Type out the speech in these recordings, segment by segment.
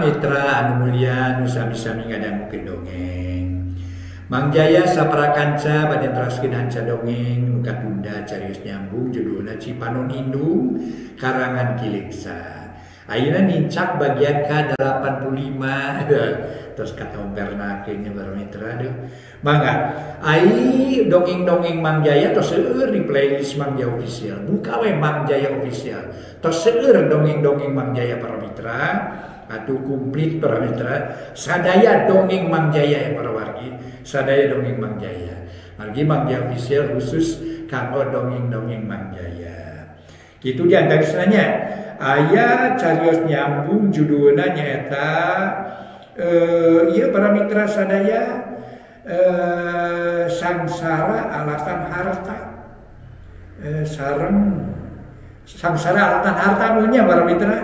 mitra anu mulia nu sami-sami ngadangukeun dongeng. Mang Jaya saparakanca bade neraskeun hanca dongeng nu katunda carios nyambung judulna Cipanon Indung karangan Ki Leuksa. Ayeuna nincak bagian ka-85 terus katompernakeun nya para mitra deuh. Mangga ai dongeng-dongeng Mang Jaya tos seueur di playlist Mang Jaya Official. Buka we Mang Jaya Official. Tos seueur dongeng-dongeng Mang Jaya para mitra. Atuh komplit para mitra. Sadaya dongeng Mang Jaya ya para wargi. Sadaya dongeng Mang Jaya. Margi Mang Jaya Official khusus kanggo dongeng-dongeng Mang Jaya. Kitu di antawisna nya. Aya carios nyambung judulna nyaeta ieu para mitra sadaya sangsara alasan harta, sareng sangsara alasan harta nya para mitra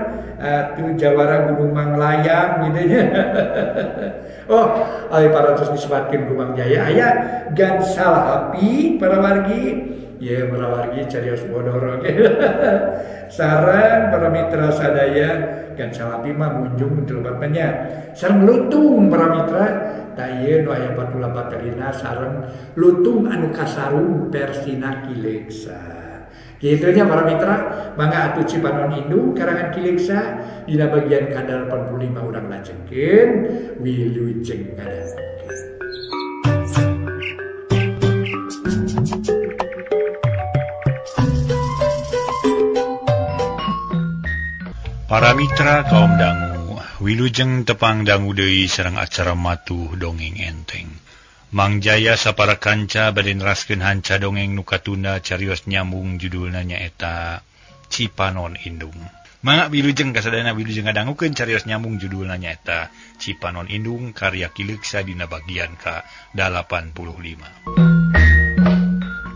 tu jawara Gunung Manglayang gitu nya. Oh, ai para terus disebatkeun ku Mang Jaya aya gansal api para wargi. Ya para wargi carios bodor oke. Sareng para mitra sadaya gansal api mah munjung mun nya. Sareng lutung para mitra tah ieu nu aya 48 terina sareng lutung anu kasarung versina Ki Leuksa. Kitu nya para mitra, mangga atuh Cipanon Indung karangan Ki Leuksa dina bagian ka-85 urang lajengkeun wilujeng ngadangukeun. Para mitra kaum dangu, wilujeng tepang dangu deui sareng acara matuh dongeng enteng. Mang Jaya sapara kanca bade neraskeun hanca dongeng nu katunda carios nyambung judulna nyaeta Cipanon Indung. Mangga wilujeng kasadayana wilujeng ngadangukeun carios nyambung judulna nyaeta Cipanon Indung karya Ki Leuksa dina bagian ka-85.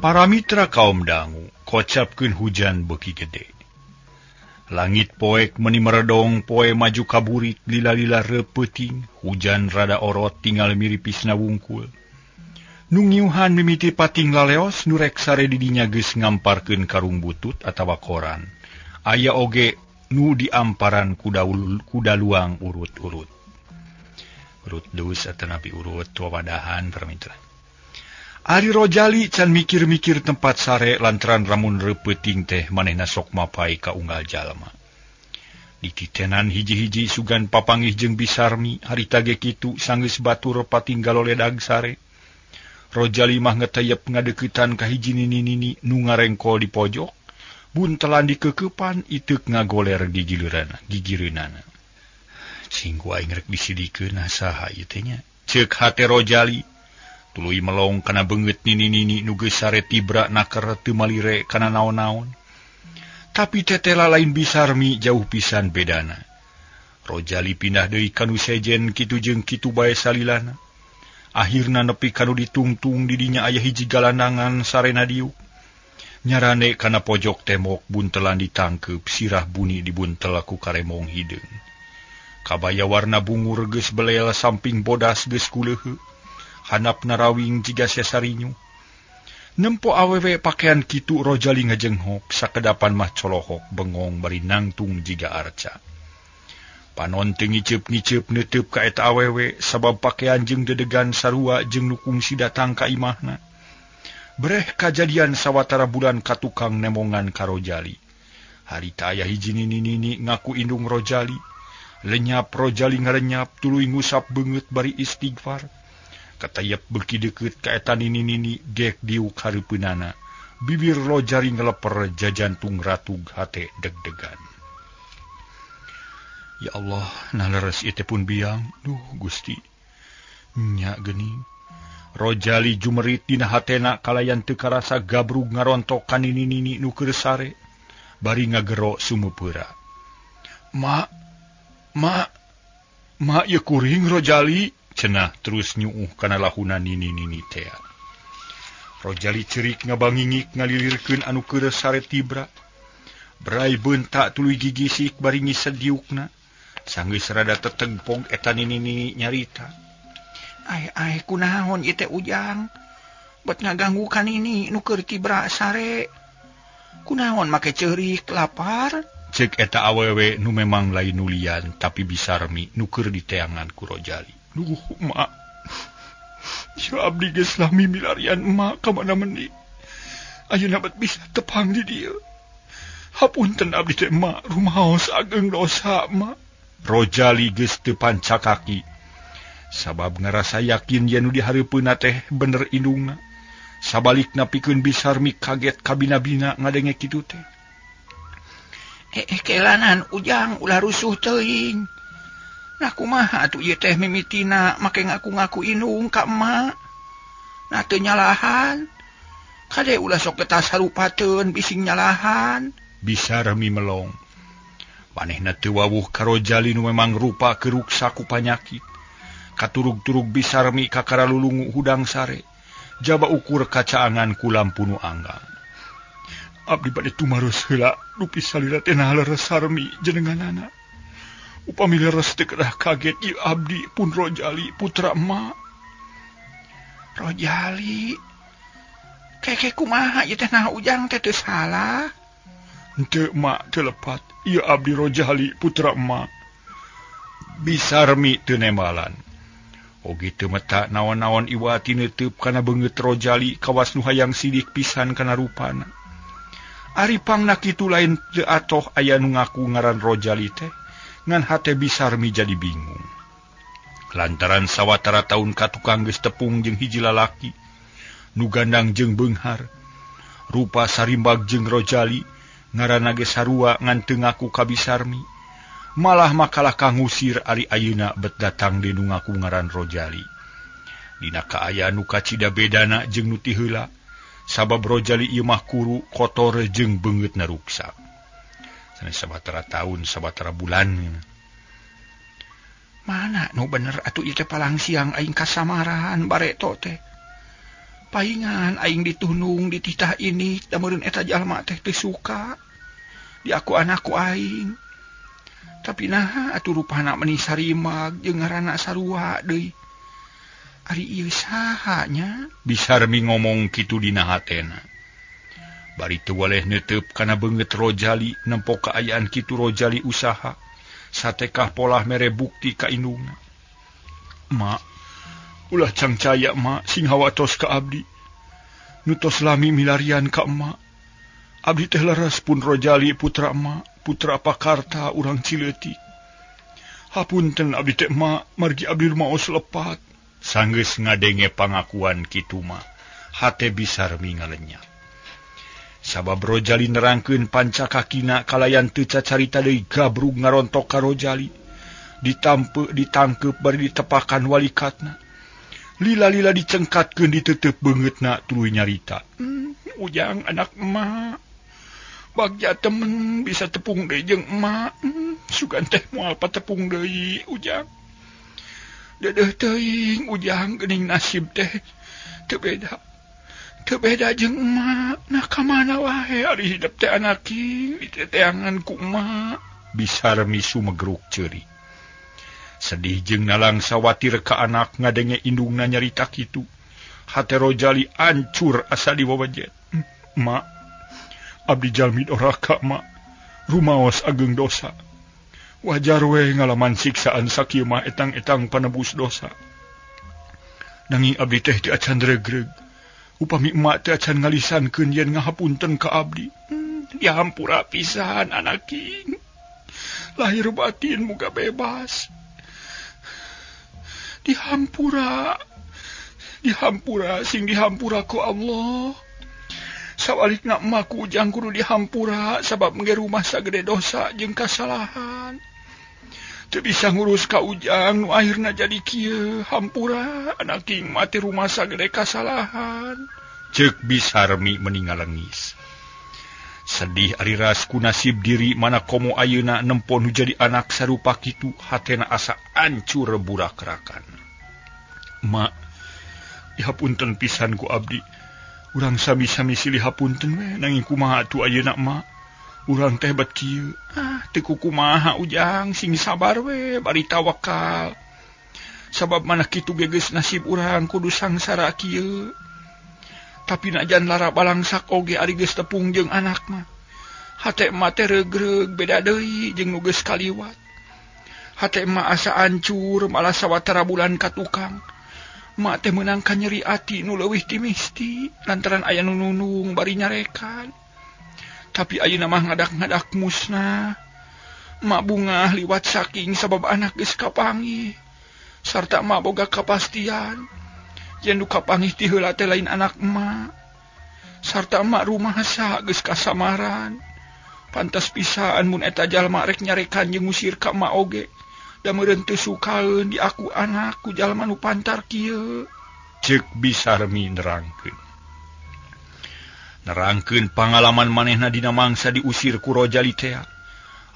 Para mitra kaum dangu, kocapkeun hujan beuki gede. Langit poek meni meredong, poe maju kaburit, lila-lila repeuting, hujan rada orot tinggal miripisna wungkul. Nu ngiuhan mimiti pating laleos, nu rek sare didinya geus ngamparkeun karung butut atawa koran. Aya oge nu diamparan kuda luang urut-urut. Urut deus atanapi urut wawadahan para mitra. Ari Rojali can mikir-mikir tempat sare lantaran ramun repeuting teh manehna sok mapai ka unggal jalma. Dititenan hiji-hiji sugan papanggih jeung Bisarmi harita ge kitu sanggeus batur patinggal loledag sare. Rojali mah ngeteyep ngadeuketan ka hiji nini-nini nu ngarengkol di pojok, buntelan dikeukepan iteuk ngagoler gigireunana. Cing ku aing rek disidikeun saha ieu teh nya? Ceuk hate Rojali. Tuluy melong kana beungeut nini-nini nu geus sare tibra naker teu malire kana naon-naon. Tapi tetela lain Bisarmi jauh pisan bedana. Rojali pindah deui ka nu sejen kitu jeung kitu bae salilana. Akhirna nepi ka nu ditungtung di dinya aya hiji galanangan sarena diuk. Nyarane kana pojok tembok buntelan ditangkeup sirah buni dibuntel ku karemong hideung. Kabaya warna bungur geus belel samping bodas geus kuleuheu. Hanap narawing jiga sesarinyu. Nempo awewe pakaian kitu Rojali ngejenghok sakedapan mah colohok bengong bari nangtung jiga arca. Panon teu ngiceup-ngiceup neuteub ka eta awewe sabab pakaian jeung dedegan sarua jeung nu kungsi datang ka imahna. Breh kajadian sawatara bulan ka tukang nemongan ka Rojali. Harita aya hiji nini-nini ngaku indung Rojali. Lenyap Rojali ngarenyap tuluy ngusap beungeut bari istighfar. Katayep beuki deukeut ka eta nini-nini gek diuk hareupeunana. Bibir Rojali ngeleper jajantung ratug hate deg-degan. Ya Allah, nah leres ieu teh pun biang. Duh Gusti. Nya geuning. Rojali jumerit dina hatena kalayan teu karasa gabrug ngarontok ka nini-nini nu keur sare. Bari ngagero sumupeura. Ma, ma, ma ieu kuring Rojali. Cenah terus nyuuh kana lahuna nini-nini tea. Rojali cerik ngabangingik ngalilirkeun anu keur sare tibra. Brai beunta tuluy gigisik bari ngised diukna. Sanggeus rada tetegpong eta nini-nini nyarita. Ai ai kunaon ieu teh Ujang? Bet ngaganggu ka nini nu keur tibra sare. Kunaon make ceurik lapar? Cek eta awewe nu memang lain nulian tapi Bisarmi nu keur diteangan ku Rojali. Duh, mak. Ya abdi geus lami milarian emak ka mana meni. Ayeuna bet bisa tepang di dieu. Hapunten abdi teh emak, rumaos ageng dosa emak. Rojali geus teu pancakaki. Sabab ngarasa yakin yen nu dihareupeunna teh bener indungna. Sabalikna pikeun Bisarmi kaget kabina-bina ngadenge kitu teh. Kelanan Ujang ulah rusuh teuing. Nah kumaha atuh ieu teh mimitina make ngaku-ngaku indung ka emak. Nah teu nyalahan. Kade ulah sok getas harupateun bising nyalahan. Bisarmi melong. Manehna teu wawuh ka Rojali nu memang rupa keruksa ku panyakit. Katurug-turug Bisarmi kakara lulungu hudang sare. Jaba ukur kacaangan ku lampu nu anggang. Abdi bade tumaros heula dupi salira teh nah leres sarmi jenenganana. Upami leres teu kedah kaget ieu abdi pun Rojali putra emak. Rojali. Keke kumaha ieu teh nah Ujang teh teu salah. Henteu emak teu lepat ieu abdi Rojali putra emak. Bisarmi teu nembalan. Oge teu meta naon-naon iwati neuteub kana beungeut Rojali kawas nu hayang sidik pisan kana rupana. Ari pangna kitu lain teu atoh aya nu ngaku ngaran Rojali teh, ngan hate Bisarmi jadi bingung. Lantaran sawatara taun ka tukang geus tepung jeung hiji lalaki nu gandang jeung beunghar. Rupa sarimbag jeung Rojali, ngaranna ge sarua ngan teu ngaku ka Bisarmi. Malah makalah ka ngusir ari ayeuna bet datang deui nu ngaku ngaran Rojali. Dina kaayaan nu kacida bedana jeung nu ti heula. Sabab Rojali ieu mah kuru kotor jeung beungeutna ruksak. Sanes sabatara taun sabatara bulan. Mana nu bener atuh ieu teh palang siang aing kasamaran bareto teh. Paingan aing ditunung dititah ini da meureun eta jalma teh teu suka. Diaku anakku aing. Tapi naha atuh rupana meni sarimag jeung ngaranna sarua deui. Ari ieu saha nya? Bisarmi ngomong kitu dina hatena. Bari teu waleh neuteub kana beungeut Rojali nempo kaayaan kitu Rojali usaha satekah polah mere bukti ka indungna. Mak, ulah cangcaya mak sing hawatos ka abdi. Nu tos lami milarian ka emak. Abdi teh leres pun Rojali putra emak, putra Pakarta urang Cileutik. Hapunten abdi teh emak, margi abdi rumaos lepat. Sanggeus ngadenge pangakuan kitu mah, hate Bisarmi ngalenyap. Sabab Rojali nerangkeun pancakakina kalayan teu cacarita deui gabrug ngarontok ka Rojali. Ditampe ditangkeup bari ditepakan walikatna. Lila-lila dicengkatkeun diteuteup beungeutna tuluy nyarita. Ujang anak emak. Bagja temen bisa tepung deui jeung emak. Sugan teh moal patepung deui Ujang. Dedeuh teuing Ujang geuning nasib teh teu beda. Teu beda jeung emak. Nah ka mana wae ari hidep teh anaki diteteangan ku emak. Bisarmi sumegruk ceuri. Sedih jeung nalangsa watir ka anak ngadenge indungna nyarita kitu. Hate Rojali ancur asa diwawajet. Mak, abdi jalmi doraka mak. Rumaos ageng dosa. Wajar we ngalaman siksaan sakieu mah etang-etang panebus dosa. Nanging abdi teh teu acan regreg. Upami emak teu acan ngalisankeun yen ngahapunten ka abdi. Dihampura pisan anaking. Lahir batin muga bebas. Dihampura. Dihampura sing dihampura ku Allah. Sawalikna emak ku Ujang kudu dihampura sabab nge rumah sagede dosa jeung kasalahan. Teu bisa ngurus ka Ujang nu akhirna jadi kieu. Hampura anaking mati rumah sagede kasalahan. Ceuk Bisarmi meni ngalengis. Sedih ari ras ku nasib diri mana komo ayeuna nempo nu jadi anak sarupa kitu hatena asa ancur burakrakan. Mak, dihapunten pisan ku abdi. Urang sami-sami silih hapunten we nanging kumaha atuh ayeuna mak. Urang teh bet kieu. Ah, teu kumaha Ujang sing sabar we bari tawakal. Sabab mana kitu ge geus nasib urang kudu sangsara kieu. Tapi najan lara balangsak oge ari geus tepung jeung anak mah. Hate emak teh regreg beda deui jeung nu geus kaliwat. Hate emak asa ancur malah sawatara bulan ka tukang. Emak teh meunang ka nyeri ati nu leuwih ti misti lantaran aya nu nunung bari nyarekan. Tapi ayeuna mah ngadak-ngadak musnah. Emak bungah liwat saking sabab anak geus kapanggih. Sarta emak boga kapastian yen nu kapanggih ti heula teh lain anak emak. Sarta emak rumasa geus kasamaran. Pantas pisan mun eta jalma rek nyarekan jeung ngusir ka emak oge. Da meureun teu sukaeun diaku anak ku jalma nu pantar kieu. Ceuk Bisarmi nerangkeun. Nerangkeun pangalaman manehna dina mangsa diusir ku Rojali tea.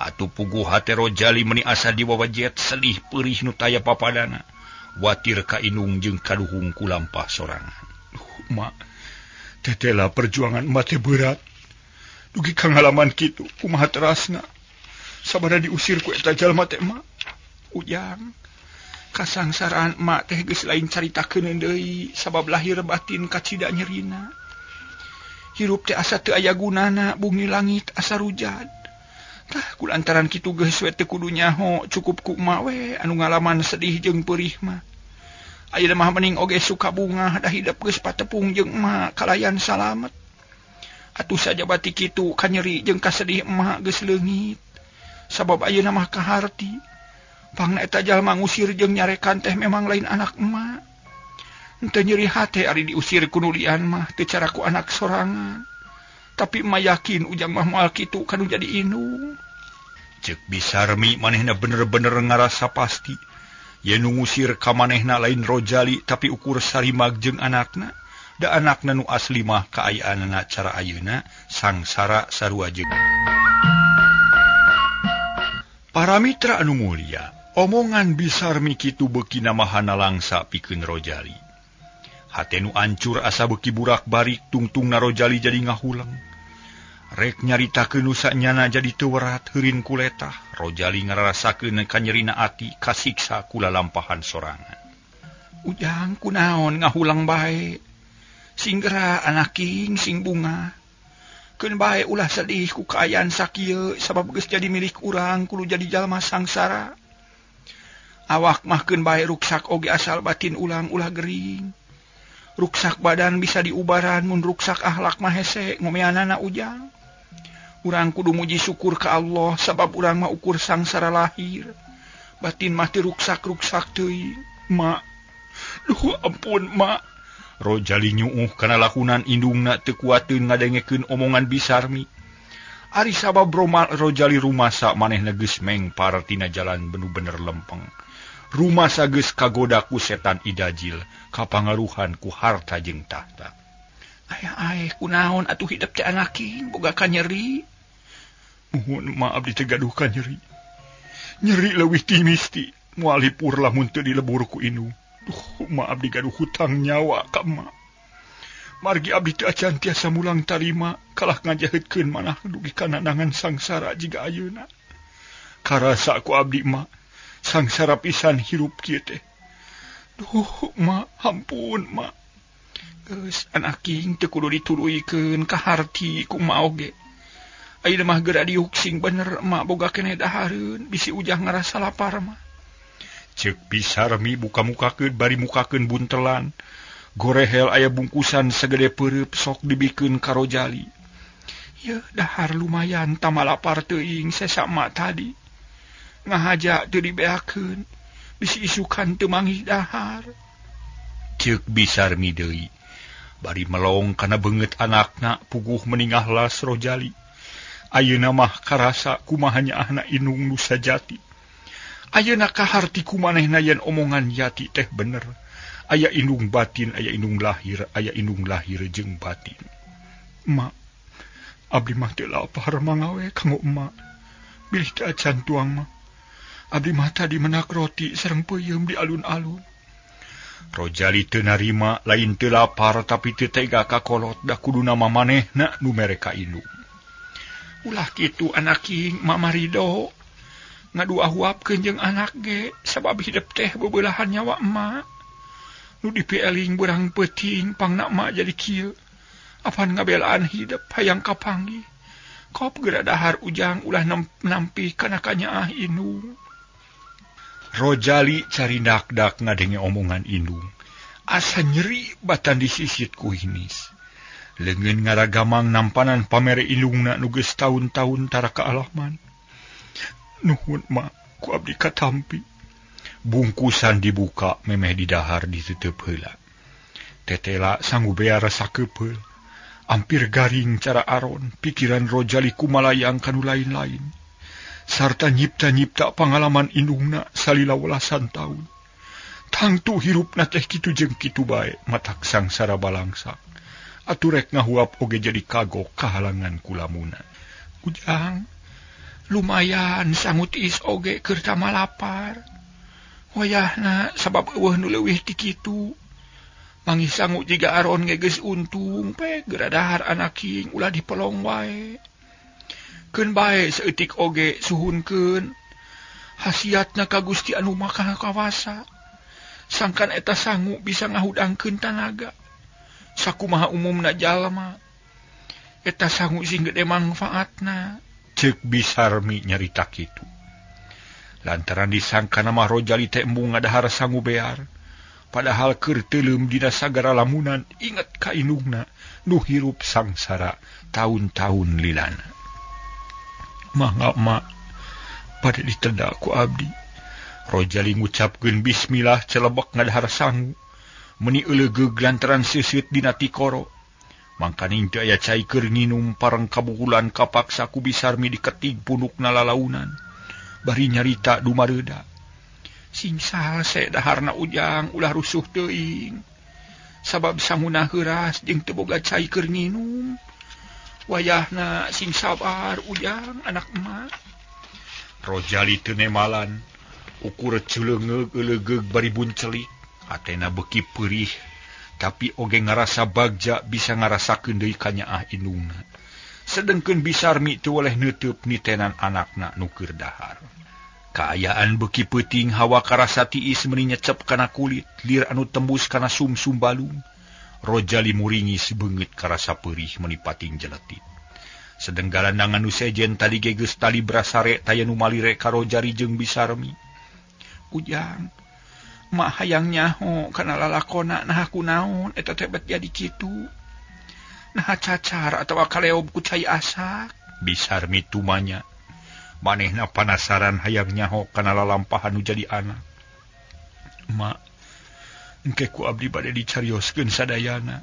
Atuh puguh hate Rojali meuni asa diwawajet sedih peurih nu taya papadana. Watir ka indung jeung kaduhung ku lampah sorangan. Duh, mak, tetela perjuangan emak teh berat. Dugi ka ngalaman kitu, kumaha terasna. Sabada diusir ku eta jalma teh emak. Ujang, kasangsaraan emak teh geus lain caritakeun deui sabab lahir batin kacida nyerina. Hirup teh asa teu aya gunana, bumi langit asa rujad. Tah kulantaran kitu geus we teu kudu nyaho, cukup ku emak we anu ngalaman sedih jeung peurih mah. Ayeuna mah mending oge suka bungah da hidep geus patepung jeung emak kalayan salamet. Atuh sajabati kitu kanyeri jeung kasedih emak geus leungit. Sabab ayeuna mah kaharti. Pangna eta jalma ngusir jeung nyarekan teh memang lain anak emak. Henteu nyeri hate ari diusir ku nu lian mah teu cara ku anak sorangan. Tapi emak yakin Ujang mah moal kitu kanu jadi indung. Ceuk Bisarmi manehna bener-bener ngarasa pasti yen nu ngusir ka manehna lain Rojali tapi ukur Sarimag jeung anakna. Da anakna nu asli mah kaayaanana cara ayeuna sangsara sarua jeung. Para mitra anu mulia, omongan Bisarmi kitu beuki namahana langsa pikeun Rojali. Hate nu ancur asa beuki burak-barik tungtungna Rojali jadi ngahuleng. Rek nyaritakeun nu sanyana jadi teu werat heurin kuletah. Rojali ngararasakeun kanyerina ati kasiksa ku lalampahan sorangan. Ujang kunaon ngahulang bae. Sing gera anaking sing bunga. Keun bae ulah sedih ku kaayaan sakieu sabab geus jadi milik urang kudu jadi jalma sangsara. Awak mah keun bae ruksak oge asal batin ulang ulah gering. Ruksak badan bisa diubaran mun ruksak akhlak mah hese ngomeanana Ujang. Urang kudu muji syukur ka Allah sabab urang mah ukur sangsara lahir. Batin mah teu ruksak-ruksak teuing. Mak, duh ampun mak. Rojali nyuuh kana lakunan indungna teu kuateun ngadengekeun omongan Bisarmi. Ari sabab Rojali rumasa manehna geus mengpar tina jalan nu bener lempeng. Rumasa geus kagoda ku setan idajil, kapangaruhan ku harta jeung tahta. Aya aeh kunaon atuh hidep teh anaking boga kanyeri. Muhun ma abdi teh gaduh kanyeri. Nyeri leuwih ti misti, moal hipur lamun teu dilebur ku indung. Duh, ma abdi gaduh hutang nyawa ka emak. Margi abdi teu acan tiasa mulang tarima kalah ngajaheutkeun manah dugi kana nangan sangsara jiga ayeuna. Karasa ku abdi ma sangsara pisan hirup kieu teh. Duh, ma, ampun ma. Geus anaking teu kudu dituluykeun ka harti ku emak oge. Ayeuna mah geura diuk sing bener emak boga keneh dahareun bisi Ujang ngarasa lapar mah. Ceuk Bisarmi buka-mukakeun bari mukakeun buntelan. Gorehel aya bungkusan sagede peureub sok dibikeun ka Rojali. Yeuh dahar lumayan tama lapar teuing sesa emak tadi. Ngahaja teu dibeakeun bisi isukan teu manggih dahar. Ceuk Bisarmi deui. Bari melong kana beungeut anakna puguh meningah las Rojali. Ayeuna mah karasa kumaha nyaahna indung nu sajati. Ayeuna kaharti ku manehna yen omongan Yati teh bener. Aya indung batin, aya indung lahir, aya indung lahir jeung batin. Mak, abdi mah teu lapar mangawe kanggo emak. Bilih teu acan tuang mah. Abdi mah tadi menak roti sareng peuyeum di alun-alun. Rojali teu narima lain teu lapar tapi teu tega ka kolot da kuduna mah manehna nu mere ka indung. Ulah kitu anaking mama ridho. Ngadua huapkeun jeung anak ge sabab hidep teh bebeulahan nyawa emak. Nu dipieling beurang peuting pangna emak jadi kieu. Apan ngabelaan hidep hayang kapanggih. Kop geura dahar Ujang ulah nampi kana kanyaah indung. Rojali carindak-dak ngadenge omongan indung. Asa nyeri batan disisit ku hinis. Leungeun ngaragamang nampanan pamere indungna nu geus taun-taun tara kaalaman. Nuhun ma, ku abdi katampi. Bungkusan dibuka memeh didahar dituteup heula. Tetela sanggup bea rasa kepeul. Ampir garing cara aron, pikiran Rojali kumalayang kanu lain-lain. Sarta nyipta-nyipta pangalaman indungna salila welasan taun. Tangtu hirupna teh kitu jeung kitu bae, matak sangsara balangsak. Aturek ngahuap oge jadi kagok kahalangan kulamuna. Ujang, lumayan sangut is oge keur tamalapar. Wayahna sabab eueuh nu leuwih ti kitu. Manggih sangu jiga aron ge geus untung pe geura dahar anaking ulah dipelong wae. Keun bae saeutik oge suhunkeun. Hasiatna ka Gusti anu Maha Kawasa. Sangkan eta sangu bisa ngahudangkeun tanaga. Sakumaha umumna jalma. Eta sangu sing gede mangfaatna. Ceuk Bisarmi nyarita kitu. Lantaran disangka mah Rojali teh embung ngadahar sangu bear. Padahal keur teuleum dina sagara lamunan inget ka indungna nu hirup sangsara taun-taun lilana. Mangga ma bade ditenda ku abdi. Rojali ngucapkeun bismillah celebek ngadahar sangu. Meni eulegeug lantaran seuseut dina tikoro. Mangkaning teu aya cai keur nginum pareng kabukulan kapaksa ku Bisarmi diketig punukna lalaunan. Bari nyarita dumareuda. Sing salse daharna Ujang ulah rusuh teuing. Sabab sanguna heuras jeung teu boga cai keur nginum. Wayahna sing sabar Ujang anak emak. Rojali teu nemalan, ukur ceuleungeug eulegeug bari buncelik. Atena beuki peurih, tapi oge ngarasa bagja bisa ngarasakeun deui kanyaah indungna. Sedengkeun Bisarmi teu weleh neuteub nitenan anakna nu keur dahar. Kaayaan beuki peuting hawa karasa tiis meuni nyecep kana kulit, lir anu tembus kana sumsum balung. Rojali muringis beungeut karasa peurih meuni pating jeletit. Sedeng galandangan nu sejen tadi ge geus tali brasare taya nu malire ka Rojali jeung Bisarmi. Ujang, mak hayang nyaho kana lalakona nah ku naon eta teh bet jadi kitu. Nah cacar atawa kaleob ku cai asak. Bisarmi tumanya. Manehna panasaran hayang nyaho kana lalampahan nu jadi anak. Mak, engke ku abdi bade dicarioskeun sadayana.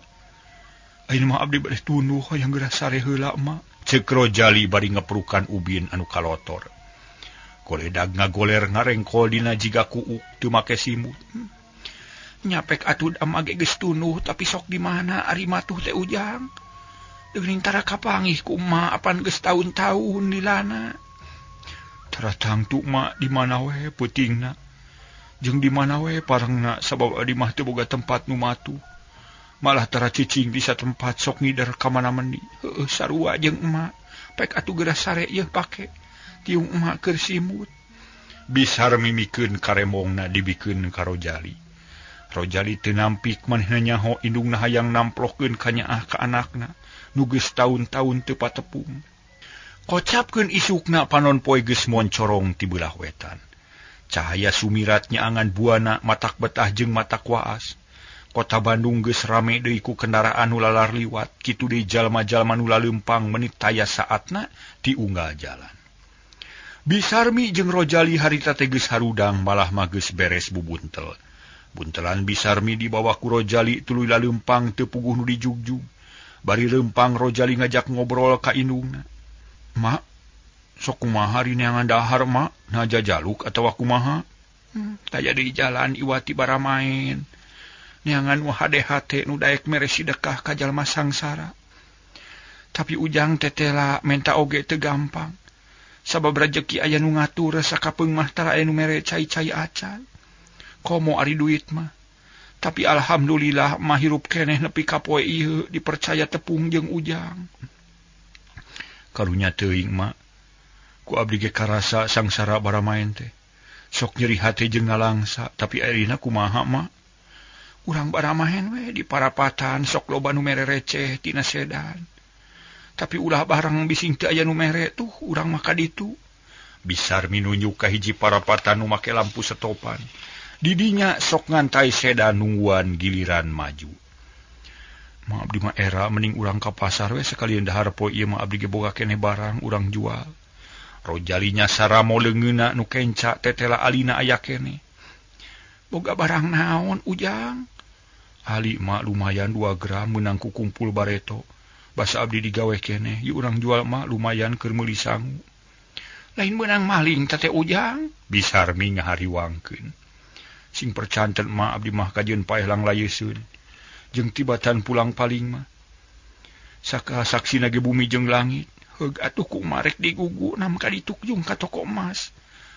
Ayeuna mah abdi bade tunduh hayang geura sare heula mak. Ceuk Rojali bari ngeprukan ubin anu kalotor. Goledag ngagoler ngarengkol dina jiga kuuk teu make simut. Nyapek atud ama ge geus tunduh tapi sok di mana ari matuh teh Ujang. Deuning tara kapangih ku emak apan geus taun-taun dilana. Tara tangtu mak di mana we peutingna. Jeung di mana we parengna sabab adi mah teu boga tempat nu matuh. Malah tara cicing bisa tempat sok ngider ka mana meuni. Heueuh sarua jeung emak. Pek atuh geura sare yeuh pake. Tiung emak keur simut. Bisarmi mikeun karemongna dibikeun ka Rojali. Rojali teu nampik manehna nyaho indungna hayang namplohkeun kanyaah ka anakna nu geus taun-taun teu patepung. Kocapkeun isukna panon poe geus moncorong ti beulah wetan. Cahaya sumirat nyaangan buana matak betah jeung matak waas. Kota Bandung geus rame deui ku kendaraan nu lalar liwat, kitu deui jalma-jalma nu laleumpang meuni taya saatna diunggal jalan. Bisarmi jeung Rojali harita teh geus harudang malah mah geus beres bubuntel. Buntelan Bisarmi dibawa ku Rojali tuluy laleumpang teu puguh nu dijugjug. Bari leumpang Rojali ngajak ngobrol ka indungna. Mak, sok kumaha rineangan dahar mak, nah jajaluk atawa kumaha? Taya di jalan iwati baramaen. Neangan nu hade-hate nu daek mere sidekah ka jalma sangsara. Tapi Ujang tetela menta oge teu gampang. Sabab rejeki aya nu ngatur sakapeung mah tara aya nu mere cai-cai acan. Komo ari duit mah. Tapi alhamdulillah mah hirup keneh nepi ka poe ieu dipercaya tepung jeung Ujang. Karunya teuing mak, ku abdi ge karasa sangsara baramaen teh. Sok nyeri hate jeung ngalangsa, tapi ayeuna kumaha mak? Urang baramaen we di parapatan sok loba nu mere receh tina sedan. Tapi ulah barang bising teu aya nu mere tuh urang mah ka ditu. Bisarmi nunjuk ka hiji parapatan nu make lampu setopan. Didinya sok ngantai sedan nungguan giliran maju. Ma abdi mah era mending urang ka pasar we sekalian dahar poe ieu mah abdi ge boga keneh barang urang jual. Rojalinya saramo leungeunna nu kenca tetela alina aya keneh. Boga barang naon Ujang? Ali mah lumayan 2 gram meunang ku kumpul bareto. Basa abdi digawe keneh, ieu urang jual mah lumayan keur meuli sangu. Lain meunang maling teh Ujang, Bisarmi ngahariwangkeun. Sing percanten mah abdi mah kajeun paeh langlayeuseun. Jeung tibatan pulang paling mah. Saka saksina ge bumi jeung langit. Heug atuh kumaha rek digugu nam ka ditu jeung ka toko emas.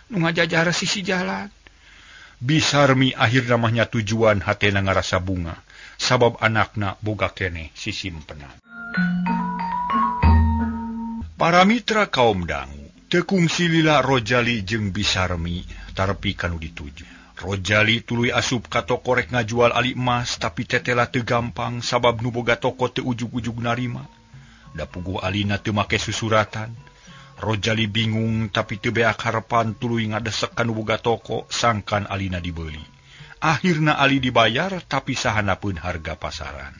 Nu ngajajar sisi jalan. Bisarmi akhirna mah nya tujuan hatena ngarasa bunga sabab anakna boga keneh sisimpenan. Para mitra kaum dangu, teu kungsi lila Rojali jeung Bisarmi tarpi kanu dituju. Rojali tuluy asup ka toko rek ngajual ali emas tapi tetela teu gampang sabab nu boga toko teu ujug-ujug narima. Da puguh alina teu make susuratan. Rojali bingung tapi teu beak harepan tuluy ngadesek ka nu boga toko sangkan alina dibeuli. Akhirna ali dibayar tapi sahanapeun harga pasaran.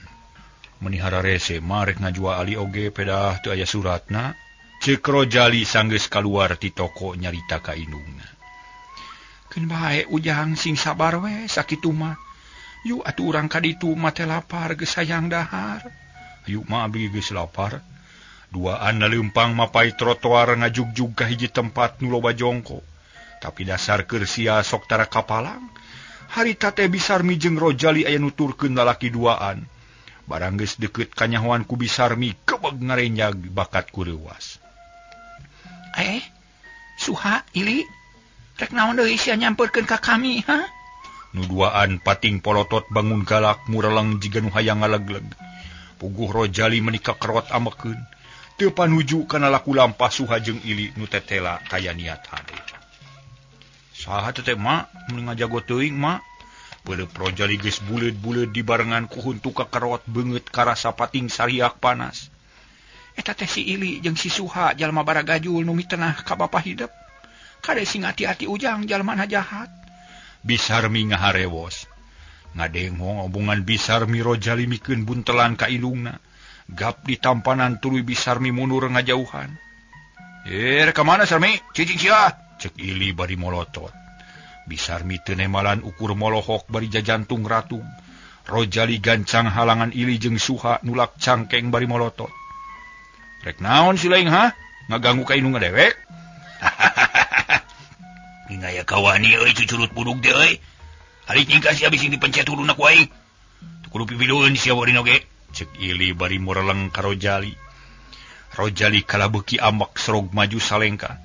Meni hararese mah rek ngajual ali oge pedah teu aya suratna. Ceuk Rojali sanggeus kaluar ti toko nyarita ka indungna. Keun bae Ujang sing sabar we sakitu mah. Yuk atuh urang ka ditu mah teh lapar geus hayang dahar. Yuk mah abdi geus lapar. Duaan leumpang mapai trotoar ngajugjug ka hiji tempat nu loba jongko. Tapi dasar keur sia sok tara kapalang. Harita teh Bisarmi jeung Rojali aya nuturkeun lalaki duaan. Barang geus deukeut kanyahoan ku Bisarmi kebeg ngarenjag bakat ku reuwas. Suha Ili rek naon deui sia nyamperkeun ka kami ha? Nu duaan pating polotot bangun galak mureleng jiga nu hayang ngalegleg. Puguh Rojali meuni kakerot amekeun. Teu panuju kana laku lampah Suha jeung Ili nu tetela taya niat hade. Saha teh mak mun ngajago teuing mak. Beuleub Rojali geus buleud-buleud dibarengan ku huntu kakerot beungeut karasa pating sariak panas. Eta teh si Ili jeung si Suha jalma baragajul nu mitenah ka bapa hidep. Kade sing hati-hati Ujang jalmana jahat. Bisarmi ngaharewos. Ngadengong obongan Bisarmi Rojali mikeun buntelan ka indungna. Gap di tampanan tuluy Bisarmi mundur ngajauhan. Ka mana Sarmi? Cicing sia. Cek Ili bari molotot. Bisarmi teu nemalan ukur molohok bari jajantung ratung. Rojali gancang halangan Ili jeung Suha nulak cangkeng bari molotot. Rek naon si laing ha? Ngaganggu ka indungna dewek? Ngaya kawani euy cucurut budug teh euy. Hari nyingkah sia bising dipencet huluna ku aing. Teu kudu pipilueun sia warin oge. Cek Ili bari mureleng ka Rojali. Rojali kalabeuki ambek serog maju salengka.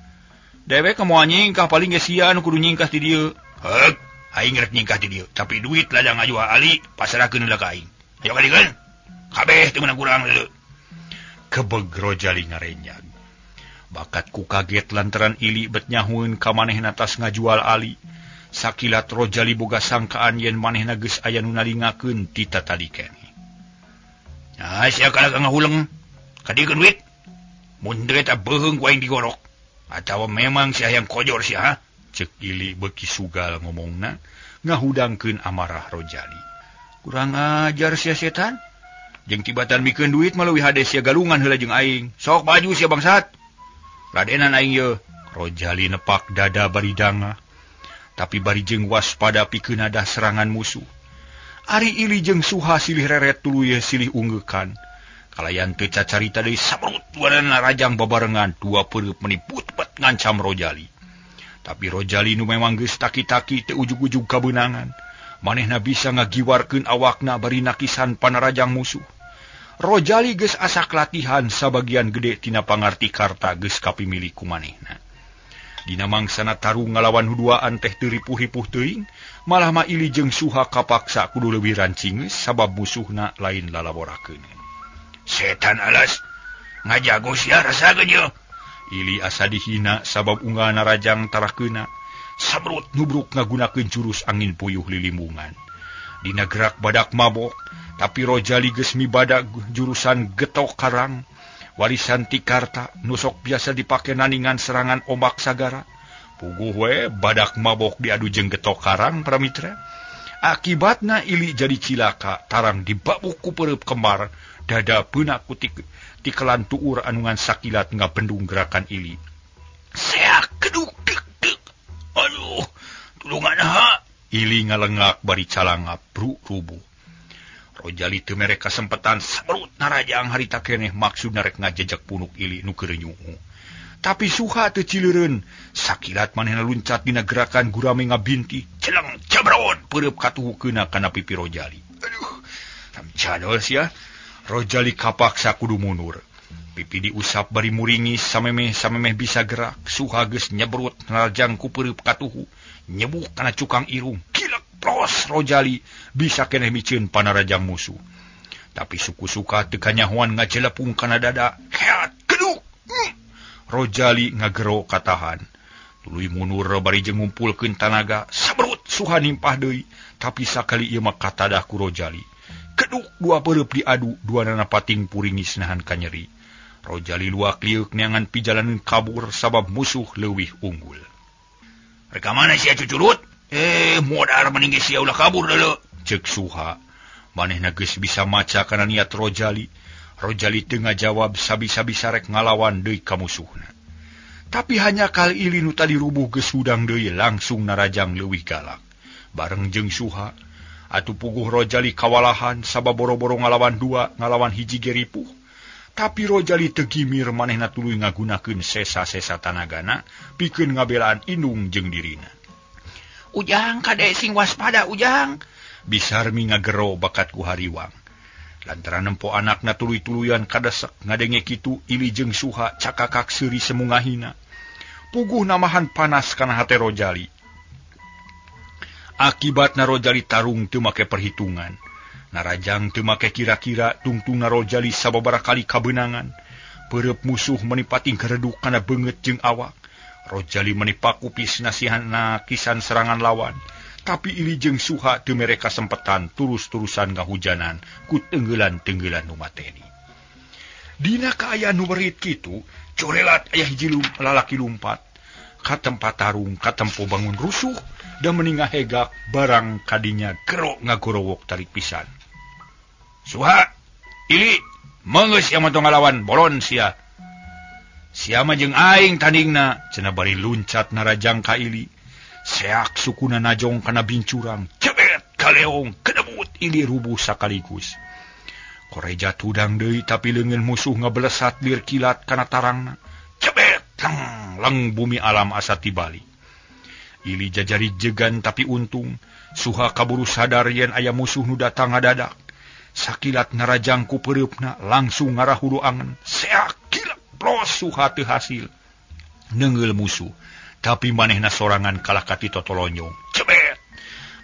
Dewek moal nyingkah paling ge sia nu kudu nyingkah ti dieu. Heuk, aing rek nyingkah ti dieu, tapi duit ladang ngajual ali pasrahkeun heula ka aing. Ayo kalikeun. Kabeh teu meunang kurang deuleu. Kebeg Rojali ngarenyag. Bakat ku kaget lantaran Ili bet nyahueun ka manehna tas ngajual ali. Sakilat Rojali boga sangkaan yen manehna geus aya nu nalingakeun ti tatadi keneh. Ah, sia kalah ngahuleng. Kadiekeun duit. Mun teu eta beuheung ku aing digorok. Atawa memang sia hayang kojor sia ha? Ceuk Ili beuki sugal ngomongna ngahudangkeun amarah Rojali. Kurang ajar sia setan. Jeung tibatan mikeun duit mah leuwih hade sia galungan heula jeung aing. Sok baju sia bangsat. Ladenan aing ye. Rojali nepak dada bari dangah. Tapi bari jeung waspada pikeun ada serangan musuh. Ari Ili jeung Suha silih reret tuluy silih unggeukan. Kalayan teu cacarita deui sabrut duanana rajang babarengan dua peureub meni putpet ngancam Rojali. Tapi Rojali nu memang geus taki-taki teu ujug-ujug kabeunangan. Manehna bisa ngagiwarkeun awakna bari nakisan panarajang musuh. Rojali geus asak latihan sabagian gede tina pangarti karta geus kapimilik ku manehna. Dina mangsana tarung ngalawan huduaan teh teu ripuh-ripuh teuing, malah mah Ili jeung Suha kapaksa kudu leuwih rancingeus sabab musuhna lain lalaborakeun. Setan alas, ngajago sia rasakeun ye. Ili asa dihina sabab unggalna rajang tarakeuna. Sabrut nubruk ngagunakeun jurus angin puyuh lilimbungan. Dina gerak badak mabok, tapi Rojali geus mibadak jurusan getok karang. Warisan ti Karta nusok biasa dipake naningan serangan ombak sagara. Puguh we badak mabok diadu jeung getok karang para mitra. Akibatna Ili jadi cilaka tarang dibabuk ku peureub kembar dada peunak ku tikelan tuur anu ngan sakilat ngabendung gerakan Ili. Seak keduk dek dek. Aduh, tulungan ha. Ili ngalengak bari calangap bru rubuh. Rojali teu mere kasempetan saberut narajang harita keneh maksudna rek ngajejek punuk Ili nu keur nyuhu. Tapi Suha teu cileureun, sakilat manehna luncat dina gerakan gurame ngabinti, celeng cebrot peureub katuhukeuna kana pipi Rojali. Aduh, ramcadol sia. Rojali kapaksa kudu mundur. Pipi diusap bari muringis samemeh bisa gerak. Suha geus nyebrut narajang ku peureub katuhu, nyebuk kana cukang irung. Kilek plos Rojali bisa keneh miceun panarajang musuh. Tapi suku-suka teu kanyahoan ngajelepung kana dada. Heat keduk. Rojali ngagero katahan. Tuluy mundur bari jeung ngumpulkeun tanaga. Sabrut Suha nimpah deui, tapi sakali ieu mah katadah ku Rojali. Keduk dua peureub diadu, duanana pating puringis nahan kanyeri. Rojali luak lieuk neangan pijalaneun kabur sabab musuh leuwih unggul. Rek ka mana sia cucurut? Modar mending geus sia ulah kabur deuleu. Ceuk Suha. Manehna geus bisa maca kana niat Rojali. Rojali teu ngajawab sabisa-bisa rek ngalawan deui ka musuhna. Tapi hanya kali Ili nu tadi rubuh geus hudang deui langsung narajang leuwih galak. Bareng jeung Suha, atuh puguh Rojali kawalahan sabab boro-boro ngalawan dua, ngalawan hiji ge ripuh. Tapi Rojali teu gimir manehna tuluy ngagunakeun sesa-sesa tanagana pikeun ngabelaan indung jeung dirina. Ujang kade sing waspada Ujang. Bisarmi ngagero bakat ku hariwang. Lantaran nempo anakna tuluy-tuluyan kadesek ngadenge kitu Ili jeung Suha cakakak seuri semungahina. Puguh namahan panas kana hate Rojali. Akibatna Rojali tarung teu make perhitungan. Narajang teu make kira-kira tungtungna Rojali sababaraha kali kabeunangan. Peureub musuh meuni pating gereduk kana beungeut jeung awak. Rojali meuni pakupis nasihanna kisan serangan lawan. Tapi Ili jeung Suha teu mere kasempetan terus-terusan ngahujanan ku tenggelan-tenggelan nu mateni. Dina kaayaan nu berit kitu, corelat aya hiji lalaki lumpat ka tempat tarung, ka tempo bangun rusuh dan meni ngahegak barang kadinya gero ngagorowok tarik pisan. Suha, Ili, meunggeus sia mah tong ngalawan bolon sia. Sia mah jeung aing tandingna, cenah bari luncat narajang ka Ili. Seak sukuna najong kana bincurang, cebet kaleong, kedebut Ili rubuh sakaligus. Koreja tudang deui tapi leungeun musuh ngabelesat lir kilat kana tarangna. Cebet leng leng bumi alam asa tibali. Ili jajari jegan tapi untung, Suha kaburu sadar yen aya musuh nu datang ngadadak. Sakilat narajang ku peureupna langsung ngarah hulu angen. Seak kilek plos Suha teu hasil. Neungeul musuh. Tapi manehna sorangan kalah ka ti totolonyong. Cebet!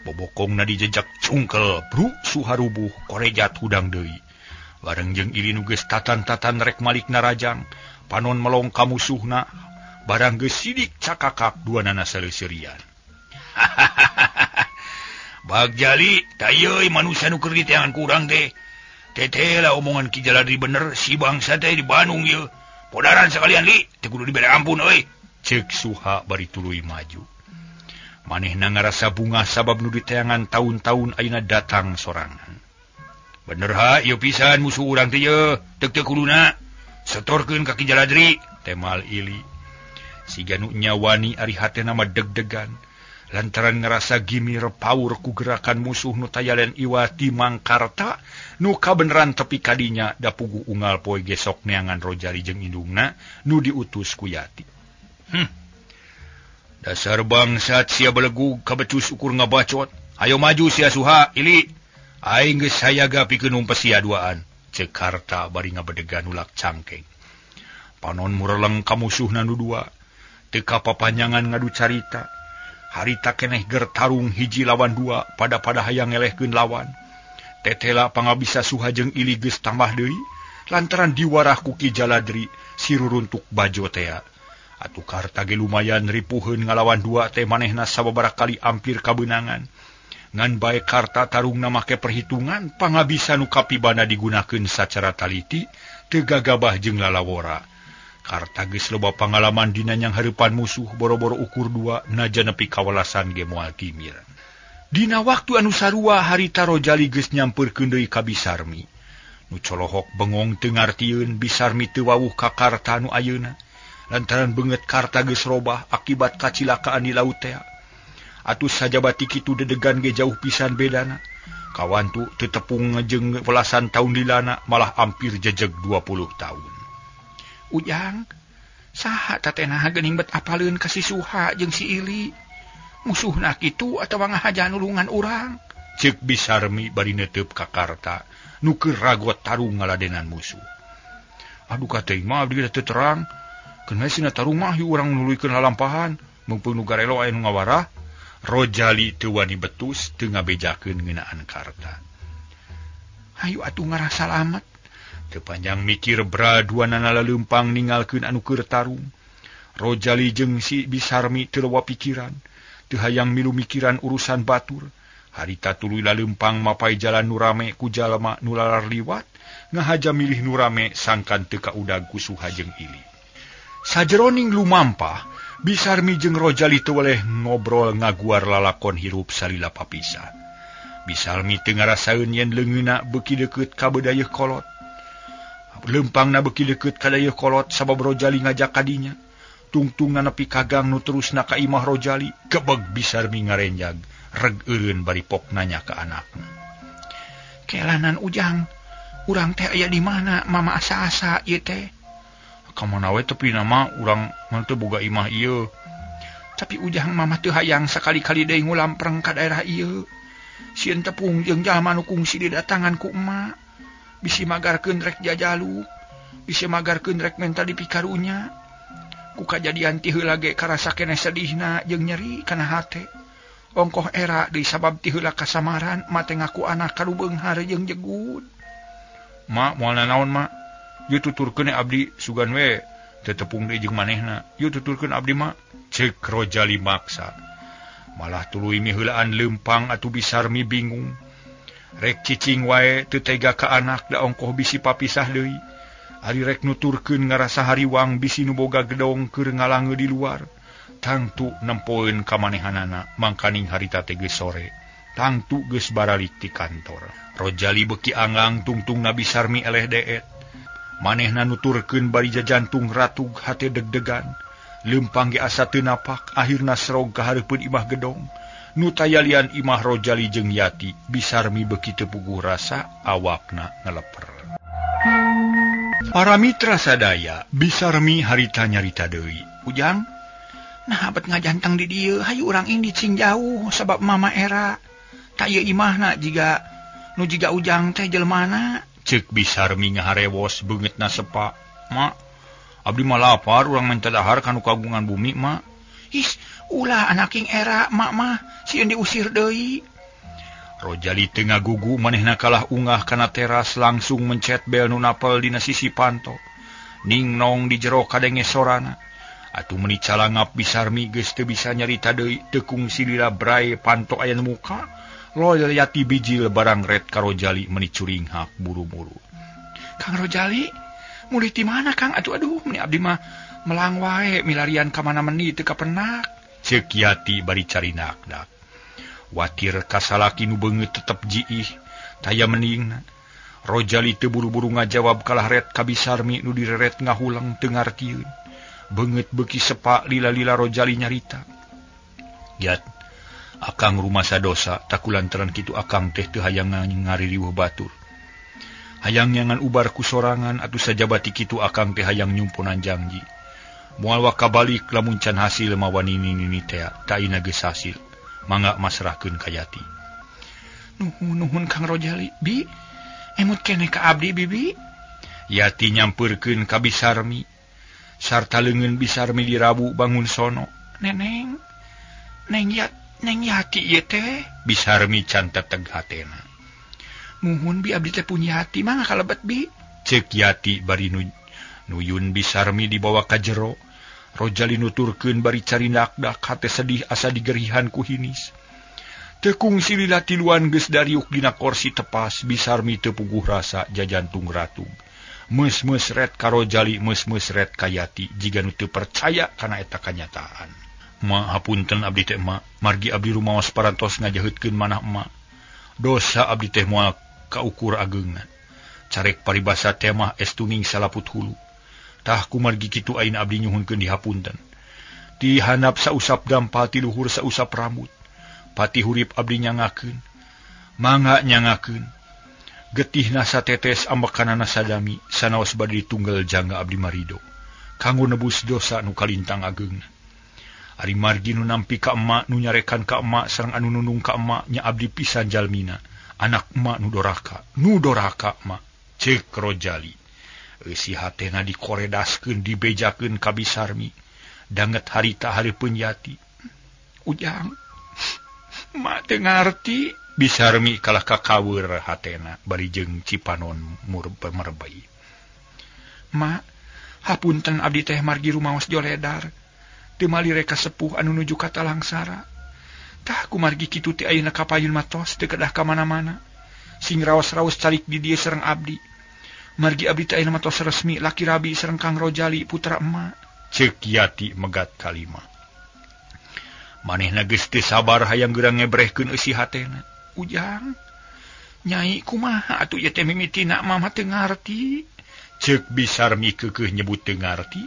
Bobokongna dijejak cungkel, bru Suha rubuh, korejat hudang deui. Bareng jeung Ili nu geus tatan-tatan rek malik narajang, panon melong ka musuhna, barang geus sidik cakakak duanana saleuserian. Bagjali, tayeuy manusia nu keur diteangan ku urang teh. Teteh lah omongan Ki Jaladri bener, si bangsa teh di Bandung ieu. Podaran sakalian li, teu kudu dibere ampun euy. Ceuk Suha bari tuluy maju. Manehna ngarasa bungah sabab nu diteangan taun-taun ayeuna datang sorangan. Bener ha, ieu pisan musuh urang teh ye, teuk-teuk kuluna. Setorkeun ka Ki Jaladri, temal Ili. Siga nu nyawani ari hatena mah deg-degan. Lantaran ngerasa gimir paur ku gerakan musuh nu tayalen iwati Mangkarta nu kabeneran tepi kadinya da puguh unggal poe gesok neangan Rojali jeung indungna nu diutus ku Yati. Dasar bangsat sia belegug kabecus ukur ngabacot. Ayo maju sia Suha, Ili. Aing geus sayaga pikeun numpes sia duaan. Ceuk Karta bari ngabedegan ulak cangkeng. Panon mureleng ka musuhna nu dua. Teu kapapanjangan ngadu carita. Harita keneh ger tarung hiji lawan dua pada-pada hayang ngelehkeun lawan. Tetela pangabisa Suha jeung Ili geus tambah deui lantaran diwarah ku Ki Jaladri si ruruntuk bajo tea. Atuh Karta ge lumayan ripuheun ngalawan dua teh manehna sababaraha kali ampir kabeunangan. Ngan bae Karta tarungna make perhitungan pangabisa nu kapibana digunakeun sacara taliti Teu gagabah jeung lalawora. Karta geus loba pangalaman dina nyang hareupan musuh boro-boro ukur dua naja nepi kawelasan ge moal kimir. Dina waktu anu sarua harita Rojali geus nyampeurkeun deui ka Bisarmi. Nu colohok bengong teu ngartieun Bisarmi teu wawuh ka Karta nu ayeuna lantaran beungeut Karta geus robah akibat kacilakaan di laut tea. Atuh sajabati kitu dedegan ge jauh pisan bedana. Kawantu teu tepung jeung welasan taun lilana malah ampir jejeg 20 tahun. Ujang, saha tatena geuning bet apaleun ka si Suha jeung si Ili. Musuhna kitu atawa ngahaja nulungan urang. Ceuk Bisarmi bari neuteup ka Karta nu keur ragot tarung ngaladenan musuh. Aduh ka teuing mah abdi teu terang. Keun we sina tarung mah ieu urang nuluykeun lalampahan, mumpung nu garelo aya nu ngawarah. Rojali teu wani betus teu ngabejakeun ngeunaan Karta. Hayu atuh ngarasa salamet. Teu panjang mikir bra duanana laleumpang ningalkeun anu keur tarung. Rojali jeung si Bisarmi teu loba pikiran, teu hayang milu mikiran urusan batur. Harita tuluy laleumpang mapai jalan nu rame ku jalma nu lalar liwat, ngahaja milih nu rame sangkan teu kaudag ku Suha jeung Ili. Sajeroning lumampah, Bisarmi jeung Rojali teu weleh ngobrol ngaguar lalakon hirup salila papisah. Bisarmi teu ngarasaeun yen leungeunna beuki deukeut ka bedayeuh kolot. Leumpangna beuki deukeut ka dayeuh kolot sabab Rojali ngajak kadinya. Tungtungna nepi ka gang nu terusna ka imah Rojali, gebeg Bisarmi ngarenjag, reg eureun bari pok nanya ka anakna. Kelanan Ujang, urang teh aya di mana mama asa-asa ieu teh? Ka mana we tepi nama urang mah teu boga imah ieu. Tapi Ujang mama teu hayang sakali-kali deui ngulampreng ka daerah ieu. Sieun tepung jeung jalma nu kungsi didatangan ku emak. Bisi magarkeun rek jajalu, bisi magarkeun rek menta dipikarunya. Ku kajadian ti heula ge karasa keneh sedihna jeung nyeri kana hate. Ongkoh era deui sabab ti heula kasamaran mate ngaku anak ka beunghar jeung jegud. Ma moal nanaon ma? Ieu tuturkeun abdi sugan we teu tepung deui jeung manehna. Ieu tuturkeun abdi ma. Ceuk Rojali maksa. Malah tuluy miheulaan leumpang atuh Bisarmi bingung. Rek cicing wae teu tega ka anak da ongkoh bisi papisah deui. Ari rek nuturkeun ngarasa hariwang bisi nu boga gedong keur ngalange di luar. Tangtu nempoeun ka manehanana mangkaning harita teh geus sore. Tangtu geus baralik ti kantor. Rojali beuki anggang tungtungna Bisarmi eleh deet. Manehna nuturkeun bari jajantung ratug hate deg-degan. Leumpang ge asa teu napak akhirna serog ka hareupeun imah gedong. Nu tayalian imah Rojali jeung Yati, Bisarmi beuki teu puguh rasa awakna ngeleper. Para mitra sadaya, Bisarmi harita nyarita deui. Ujang, nah bet ngajantang di dieu, hayu urang indi cing jauh sabab mama era. Tak ieu imahna jiga nu jiga Ujang teh jelmana. Ceuk Bisarmi ngaharewos beungeutna sepa. Ma, abdi mah lapar urang menta dahar kanu kagungan bumi, ma. Ih, ulah anaking era mak mah sieun diusir deui. Rojali teu ngagugu manehna kalah ungah kana teras langsung mencet bel nu napel dina sisi panto. Ning nong di jero kadenge sorana. Atuh meuni calangap Bisarmi geus teu bisa nyarita deui teu kungsi lila brai panto aya nu muka. Loyal Yati bijil barang ret ka Rojali meuni curinghak buru-buru. Kang Rojali, mulih ti mana Kang? Aduh aduh meuni abdi mah melang wae milarian ka mana meni teu kapenak. Ceuk Yati bari carinakdak. Watir kasalaki nu beungeut tetep jiih, taya meningna. Rojali teu buru-buru ngajawab kalah ret ka Bisarmi nu direret ngahuleng teu ngartieun. Beungeut beuki sepa lila-lila Rojali nyarita. Yat, akang rumasa dosa takulantaran kitu akang teh teu hayang ngaririweuh batur. Hayang nyangan ubar ku sorangan atuh sajabati kitu akang teh hayang nyumponan janji. Moal wakabalik lamun can hasil mawa nini-nini tea taina geus hasil. Mangga masrahkeun ka Yati. Nuhun nuhun Kang Rojali, bi emut keneh ka abdi bibi. Yati nyampeurkeun ka Bisarmi. Sarta leungeun Bisarmi dirabu bangun sono. Neneng, neng Yat, neng Yati ieu teh. Bisarmi can teteg hatena. Muhun bi abdi teh punya hati mangga kalebet bi. Ceuk Yati bari nuyun Bisarmi dibawa ka jero. Rojali nuturkeun bari carindak-dak hate sedih asa digerihan ku hinis. Tekung silila tiluan geus dariuk dina korsi tepas, Bisarmi teu puguh rasa jajantung ratug. Meus-meus ret ka Rojali, meus-meus ret ka Yati jiga nu teu percaya kana eta kanyataan. Ma hapunten abdi teh ma, margi abdi rumaos parantos ngajaheutkeun manah emak. Dosa abdi teh moal kaukur ageungna. Carek paribasa teh mah es tuning salaput hulu. Tah kumargi kitu ayeuna abdi nyuhunkeun dihapunten. Ti handap sausap dampal ti luhur sausap rambut. Pati hurip abdi nyangakeun. Mangga nyangakeun. Getihna satetes ambekanana sadami sanaos bade ditunggal jangga abdi marido. Kanggo nebus dosa nu kalintang ageungna. Ari margi nu nampi ka emak, nu nyarekan ka emak sareng anu nunung ka emak nya abdi pisan jalmina. Anak emak nu doraka, nu doraka emak. Ceuk Rojali. Eusi hatena dikoredaskeun dibejakeun ka Bisarmi. Danget harita hareupeun Yati. Ujang, mak teu ngarti. Bisarmi kalah kakaweur hatena bari jeung cipanon merbei. Mak, hapunten abdi teh margi rumaos joledar. Teu malire ka sepuh anu nuju ka Talangsara. Tah kumargi kitu teh ayeuna kapayun matos teu kedah ka mana-mana. Sing raos-raos calik di dieu sareng abdi. Margi abdi teh ayeuna matos resmi laki rabi sareng Kang Rojali putra emak. Ceuk Yati megat kalima. Manehna geus teu sabar hayang geurang ngebrehkeun eusi hatena. Ujang, nyai kumaha atuh ieu teh mimitina mama teu ngarti. Ceuk Bisarmi keukeuh nyebut teu ngarti,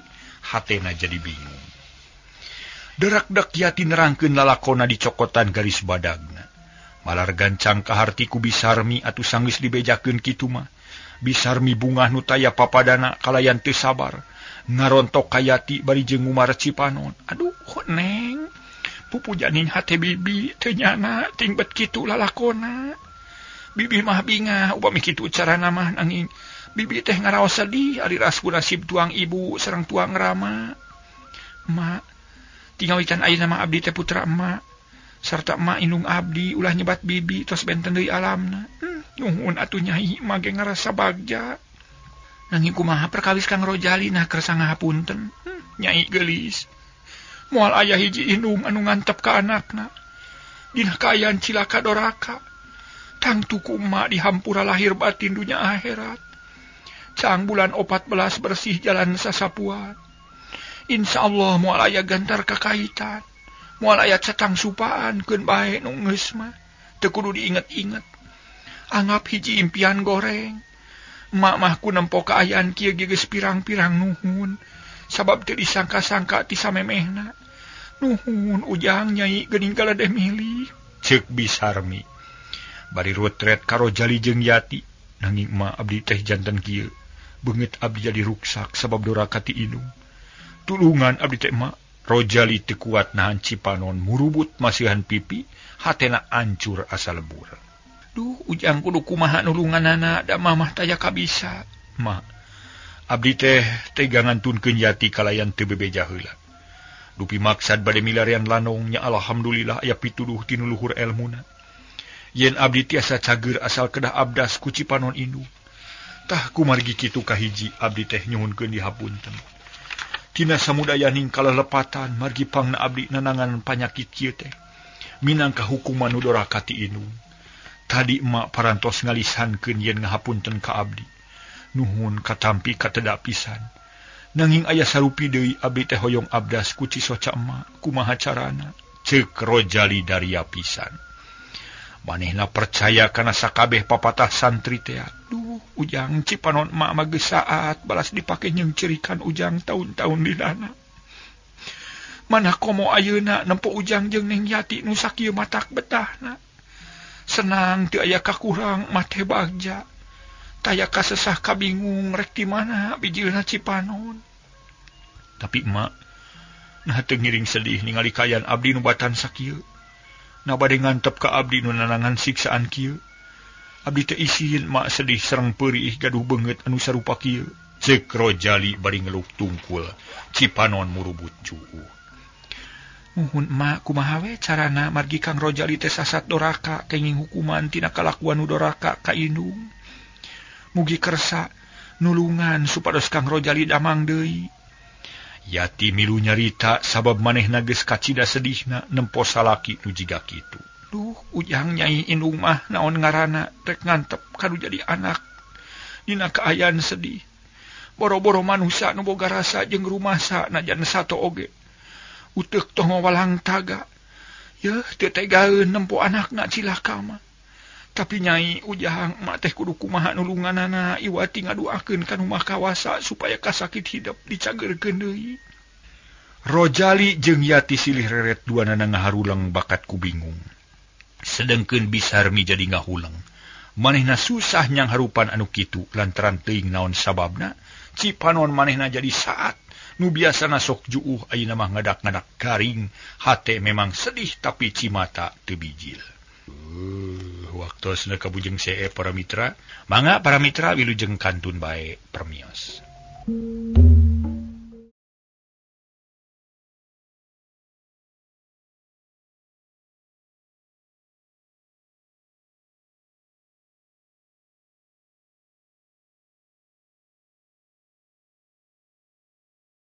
hatena jadi bingung. Derak-dek Yati nerangkeun lalakona dicokotan garis badagna. Malar gancang kaharti ku Bisarmi atuh sanggeus dibejakeun kitu mah. Bisarmi bungah nu taya papadana kalayan teu sabar. Ngarontok ka Yati bari jeung ngumar cipanon. Aduh, Neng. Pupujaning hate bibi teu nyana ting bet kitu lalakona. Bibi mah bingah upami kitu carana mah nanging bibi teh ngaraos sedih ari rasku nasib tuang ibu sareng tuang rama. Mak, tingawitan ayeuna mah abdi teh putra emak sarta emak indung abdi ulah nyebat bibi tos benten deui alamna. Nuhun atuh nyai mah ge ngarasa bagja. Nanging kumaha perkawis Kang Rojali nah kersa ngahapunten. Nyai geulis. Moal aya hiji indung anu ngantep ka anakna. Dina kaayaan cilaka doraka. Tangtu ku emak dihampura lahir batin dunya akhirat. Cang bulan 14 bersih jalan sasapuan. Insyaallah moal aya gantar kakaitan. Moal aya cetang supaan keun bae nu geus mah. Teu kudu diinget-inget. Anggap hiji impian goreng. Emak mah ku nempo kaayaan kieu ge geus pirang-pirang nuhun. Sabab teu disangka-sangka ti samemehna. Nuhun Ujang nyai geuning kaladeh milih. Ceuk Bisarmi. Bari rutret ka Rojali jeung Yati. Nanging emak abdi teh janten kieu. Beungeut abdi jadi ruksak sabab doraka ti indung. Tulungan abdi teh emak. Rojali teu kuat nahan cipanon murubut masihan pipi, hatena ancur asa lebur. Duh, Ujang kudu kumaha nulunganana da mamah taya kabisa. Mak, abdi teh tega ngantunkeun Yati kalayan teu bebeja heula. Dupi maksad bade milarian lanong nya alhamdulillah aya pituduh ti nu luhur elmuna. Yen abdi tiasa cager asal kedah abdas ku cipanon indung. Tah kumargi kitu kahiji abdi teh nyuhunkeun dihapunten. Tina samudayaning kalelepatan margi pangna abdi nanangan panyakit kieu teh. Minangka hukuman nu doraka ti indung. Tadi emak parantos ngalisankeun yen ngahapunten ka abdi. Nuhun katampi kateda pisan. Nanging aya sarupi deui abdi teh hoyong abdas ku cisoca emak kumaha carana. Ceuk Rojali daria pisan. Manehna percaya kana sakabeh papatah santri teh. Duh, Ujang cipanon emak mah geus saat balas dipake nyengcirikan Ujang taun-taun dinana. Mana komo ayeuna nempo Ujang jeung Neng Yati nu sakieu matak betahna. Senang teu aya kakurang mah teh bagja. Taya kasesah kabingung rek di mana bijilna cipanon. Tapi emak nah teu ngiring sedih ningali kaayaan abdi nu batan sakieu. Na bade ngantep ka abdi nu nanangan siksaan kieu. Abdi teu isin mak sedih sareng peurih gaduh beungeut anu sarupa kieu. Ceuk Rojali bari ngeluh tungkul cipanon murubut cuuh. Nuhun emak kumaha we carana margi Kang Rojali teh sasat doraka kenging hukuman tina kalakuan nu doraka ka indung. Mugi kersa nulungan supados Kang Rojali damang deui. Yati milu nyarita sabab manehna geus kacida sedihna nempo salaki nu jiga kitu. Duh, Ujang nyai indung mah naon ngaranna rek ngantep kanu jadi anak. Dina kaayaan sedih. Boro-boro manusia nu boga rasa jeung rumasa najan sato oge. Uteuk tong walang taga. Yeuh teu tegaeun nempo anakna cilaka mah. Tapi Nyai Ujang emak teh kudu kumaha nulunganana Iwati ngaduakeun ka nu Maha Kawasa supaya kasakit hidep dicageurkeun deui. Rojali jeung Yati silih reret duanana ngaharuleng bakat ku bingung. Sedengkeun Bisarmi jadi ngahuleng. Manehna susah nyang harupan anu kitu lantaran teuing naon sababna. Cipanon manehna jadi saat nu biasana sok juuh ayeuna mah ngadak-ngadak garing. Hate memang sedih tapi cimata teu bijil. Waktosna kabujeng see para mitra. Mangga para mitra wilujeng kantun bae permios.